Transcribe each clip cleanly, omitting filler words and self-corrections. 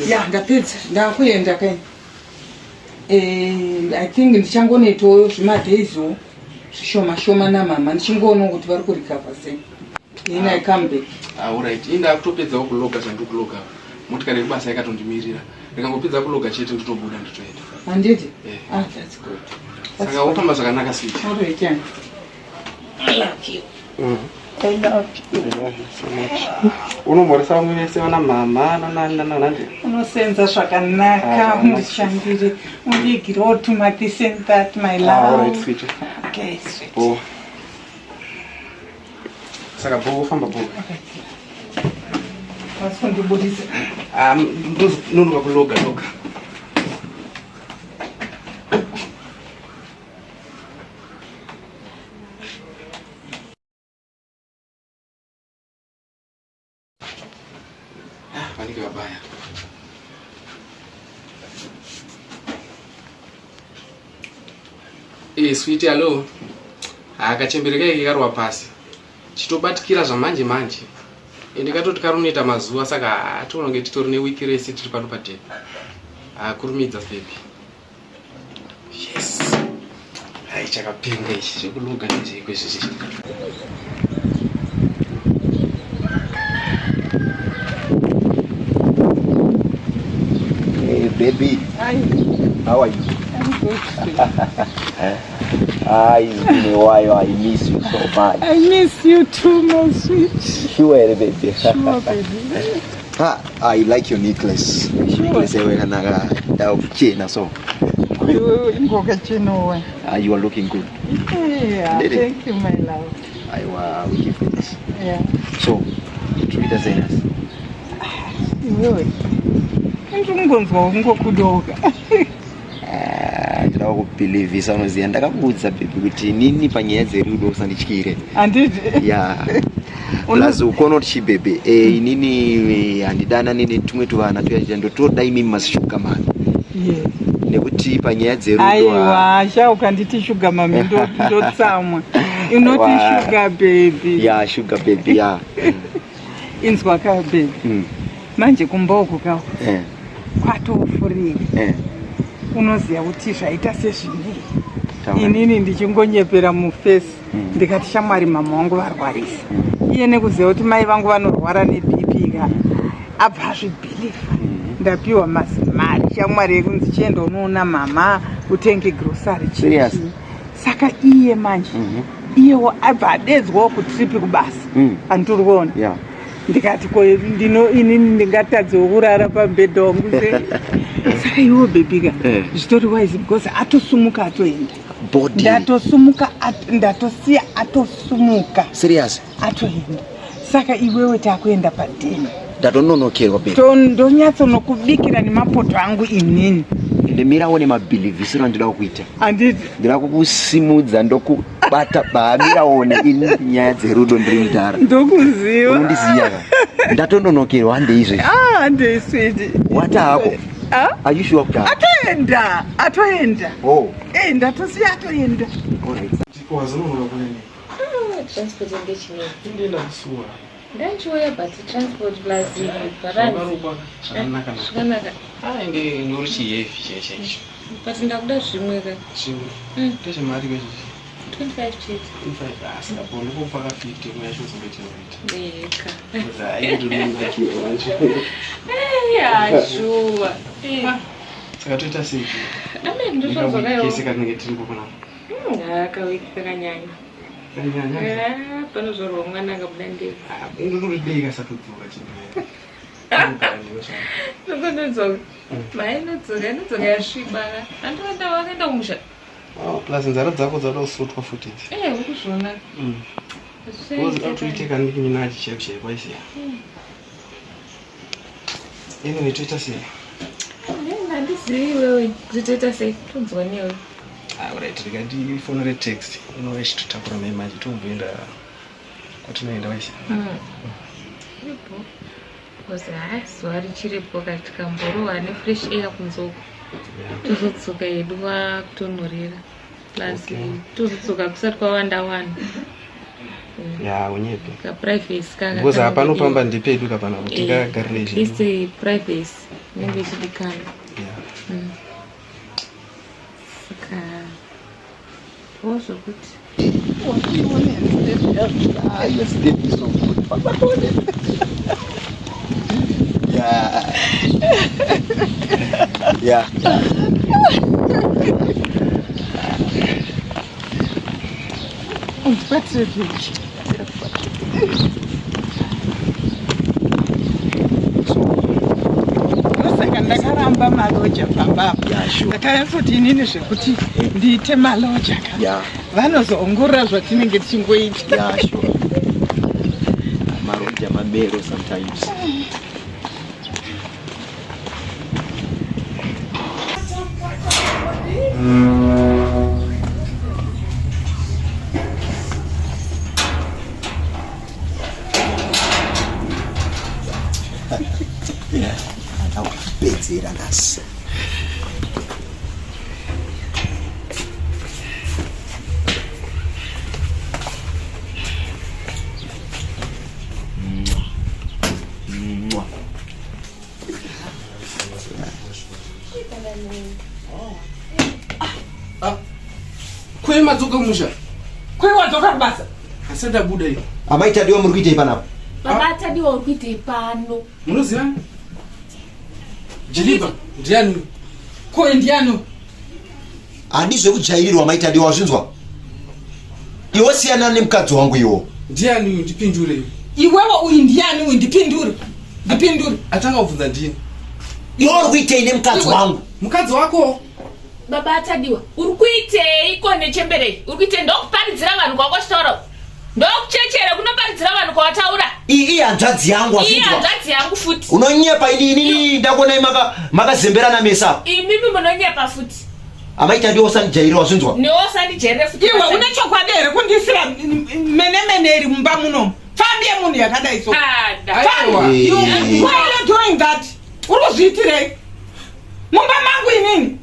Ya, ndapedza, ndakuenda kai. Eh, I think ndichangonoitawo zvimadayswo zvishoma shoma namama ndichingoonawo kuti vari kurecover sei. Then I come back. Ah, alright. Ini ndakutopedzawo kuloga zvandiri kuloga. Motikari yekubasa yakatondimirira. Ndikangopedza kuloga chete ndotobuda ndotoenda. Handiti? Eh. Ah, that's good. That's Saka wofamba zvakanaka sweet. All right, yeah. I love you. I love you. So much. Unomhoresa vamwe vese vana mama nanananandi. Unosenza zvakanaka, Ah, undishandire, undiigirewo tuma this and that, my Ah, love. alright sweet. Okay, sweet. Oh. Saka bho wofamba bho. Wasondibudisa. Ah, ndononoka kuloga loga. Ah, vanenge vabaya. Eh, sweet hello. Ah, kachembere kaike karwa pasi. Chitobatikira zvamanje manje. Ende katoti karunoita mazuva saka hationa kunge titori newiki rese tiri pano padeni. Ah, kurumidza baby. Yes. Hai chakapenga ichi zvekuloga nezvekwezvizvi. Hey, baby. Hi. How are you? I'm good. Ah, it's been a while. I miss you so much. I miss you too, my sweet. Sure, baby. Sure, baby. Ah, I like your necklace. Sure. Necklace yawe yakanaka ndakuchena so. Iwewe ingokachenowa. Ah, you are looking good. Yeah, Lady. thank you, my love. Aiwa, we give thanks. Yeah. So, tikuita sei nhasi? Iwewe. Ndingonzwa kungokudoka. Ah, ndinoda kukubhilivhisa unoziva ndakakuudza baby kuti inini panyaya dzerudo usandityire. Handiti? Yeah. Plus ukono kuti chibebe eh, inini handidanani netumwe tuvana tuya ndotoda imimi mashuga mami Yes. nekuti panyaya dzerudo ah, Aiwa, sha ukanditi sugar mami ndotsamwa. Unoti Aiwa. sugar baby. ya sugar baby ya Inzwa ka baby. Manje kumba uku ka Eh, kwatofurira. eh, Unoziva kuti zvaita sezvinei. taura. Inini ndichingonyepera mufesi ndikati shamwari mama vangu varwarisa. Iye nekuziva kuti mai vangu vanorwara neBP ka abva azvibhilivha. Ndapiwa mazimari shamwari yekunzi chienda unoona mama utenge grocery chii Serious? chii. Saka iye manje iyewo abva adedzwawo kutrip kubasa. Handiri kuona. Yeah. Ndikati ko ndino inini ndingatadzewo kurara pamubhedha wangu sei? Saka iwo baby ka Eh. zvitori wise because atosumuka atoenda. Body. Ndatosumuka ndatosiya atosumuka Serious? atoenda. Saka iwewe takuenda padeni. Ndatononokerwa baby. Ndonyatsonokubikira nemapoto angu inini. Ende mirawo nemabhilivhisiro andinoda kuita. Handiti? Ndinoda kukusimudza ndokubata baamiraone ini nyaya dzerudo ndiri mudhara. Ndokuziva. Unondiziva ka? Ndatononokerwa handei izvezvi. Ah, handei sweet. Wata hako? Ah? Are you sure kuti hako? Atoenda, atoenda. Oh. Eh, ndatosiya atoenda. Alright. Wazononoka kuya nei? Ah, transport ndechinei. Ndienda kusuwa. Ndanchiuya but transport plus bharanzi. Zvakarukwa zvakanaka naka. Zvakanaka. Ah, ende ndori chiheavy chaicho icho. But ndakuda zvimwe ka. Zvimwe. Ndezvemari kwezvizvi. 25 chete. 25 ah, saka bho ndikupa ka 50 imwe yacho uzongoita kuita. Ndeka. Because hayi ndinonakirwa manje. Eh, sure. Eh. Saka toita sei? Amen, ndotozwa kayo. Kese katinenge tiri panapa. Ha, kawiki kakanyanya. Kanyanya. Ah, panozvarwa mwana akabuda ndebvu. Ah, ndotodei kasatodzoka chinhu. Ndokonodzoka. Mai inodzoka, inodzoka yasviba. Andoenda wakaenda kumusha. Oh, plus nzara dzako dzada kusotwa futi idzi. Eh, ukuzviona. Because autoite kaniki minaji chaiko chaiko aisiya. Anyway, toita sei? Handizivi iwewe kuti toita sei, tonzwa newe. Ah, alright, rega ndifonere text. Inouya ichitotakura mai manje tomboenda kwatinoenda waisiya. Ipo. Because ha zuva richiripo ka tikamborohwa nefresh air kunze uko. Tozodzoka hedu kwakutonhorera. Plus tozodzoka kusati kwawanda wanhu. Ya, unyepe. Ka privacy kaka. Because hapano pamba ndepedu kapana kuti Eh, tingagarire At least zvedu. privacy. inenge ichidikana Saka wo zvokuti Ah, your step is so good. Yeah. Yeah. Undibatire bhegi. Ndosaka ndakaramba maloja pamba apa. Yeah, sure. Ndakanyatsoti inini zvekuti ndiite maloja ka. Yeah. Vanozoongorora zvatinenge tichingoita. Yeah, sure. Maroja mamero sometimes. Ndakupedzera nhasi. Mwah. Kwe madzoka musha. Kwe wadzoka kubasa. Asi ndabuda iyo. Amai Tadiwa muri kuitei panapa? Baba Tadiwa uri kuitei pano? Munoziva? Jiliva ndiani? Ko ndiani? Handi zvekujairirwa Amai Tadiwa wazvinzwa? Iwe siyana nemukadzi wangu iwo. Ndiani uyu ndipindure iwe. Iwewe uyu ndiani uyu ndipindure. Ndipindure. Atanga kubvunza ndini. Iwe uri kuitei nemukadzi wangu? Mukadzi wako? Baba Tadiwa uri kuitei ko nechemberei? Uri kuitei ndokuparidzira vanhu kwako chitaura. Ndokuchechera kunoparidzira vanhu kwawataura. Iyi ihanzvadzi yangu Iyi wazvinzwa? hanzvadzi yangu futi. Unonyepa ini inini ndakuonai maka makazemberana mese apa. Imimi munonyepa futi. Amai Tadiwa usandijairira wazvinzwa? Newe usandijairire futi. Iwe une chokwadi here kundiisira mene mene iri mumba munomu? Pfambi yemunhu yakadai so. Ada. Pfambi. Eh. You- Why are you doing that? Uri kuzviitirei? Mumba mangu inini.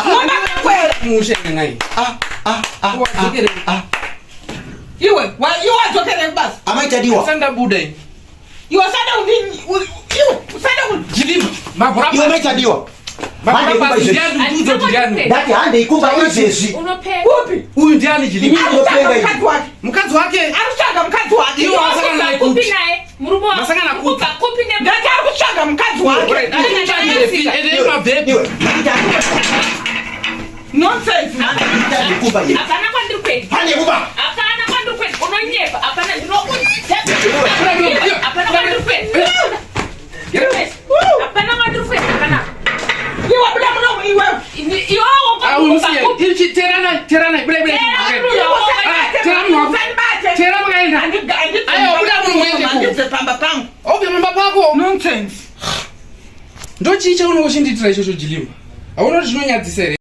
Mumba mangu here? Musha nyangai. Ah ah ah. Wadzokerei. Ah. Iwe, wa- iwe wadzokerei kubasa? Amai Tadiwa. Asi ndabuda ini. Iwe usada kundi iwe usada kundi Jiliva mabhora Iwe Amai Tadiwa. Mabhora Hande pasi kumba ndiani ndiudzo kuti ndiani? Ndati handei kumba izvezvi. Unopenga. kupi? Uyu ndiani Jiliva? Ini Ari kutsvaga ndinopenga ini. mukadzi wake. Mukadzi wake. Ari kutsvaga mukadzi wake. Iwe wasangana naye Kupi kupi? naye? Murume wako. Masangana kupi? Kubva kupi ne Ndati ari kutsvaga mukadzi wake. Alright, akutsvagirepi? Ende mabvepi? Iwe, Amai Tadiwa. Nonsense. man. Handei kumba iye. Hapana kwandiri kuenda. Handei kumba. Hapana kwandiri kuenda. Unonyepa. Hapana ndinokuudza. Hapana kwandiri kuenda. Hapana kwandiri kuenda. Hapana. Iwe buda munomu iwe. Iwewe Ah, kubva usiye. kupi? Ichi terana terana buda buda. Tera munhu wako. Ah, tera munhu wako. Usandibate. Tera mukaenda. Aiwa, buda muno muende ko. Handibve pamba pangu. Obve pamba pako. Nonsense. Ndochii chaunenge uchindiitira ichocho Jilimba? Hauna kuti zvinonyadzisa here?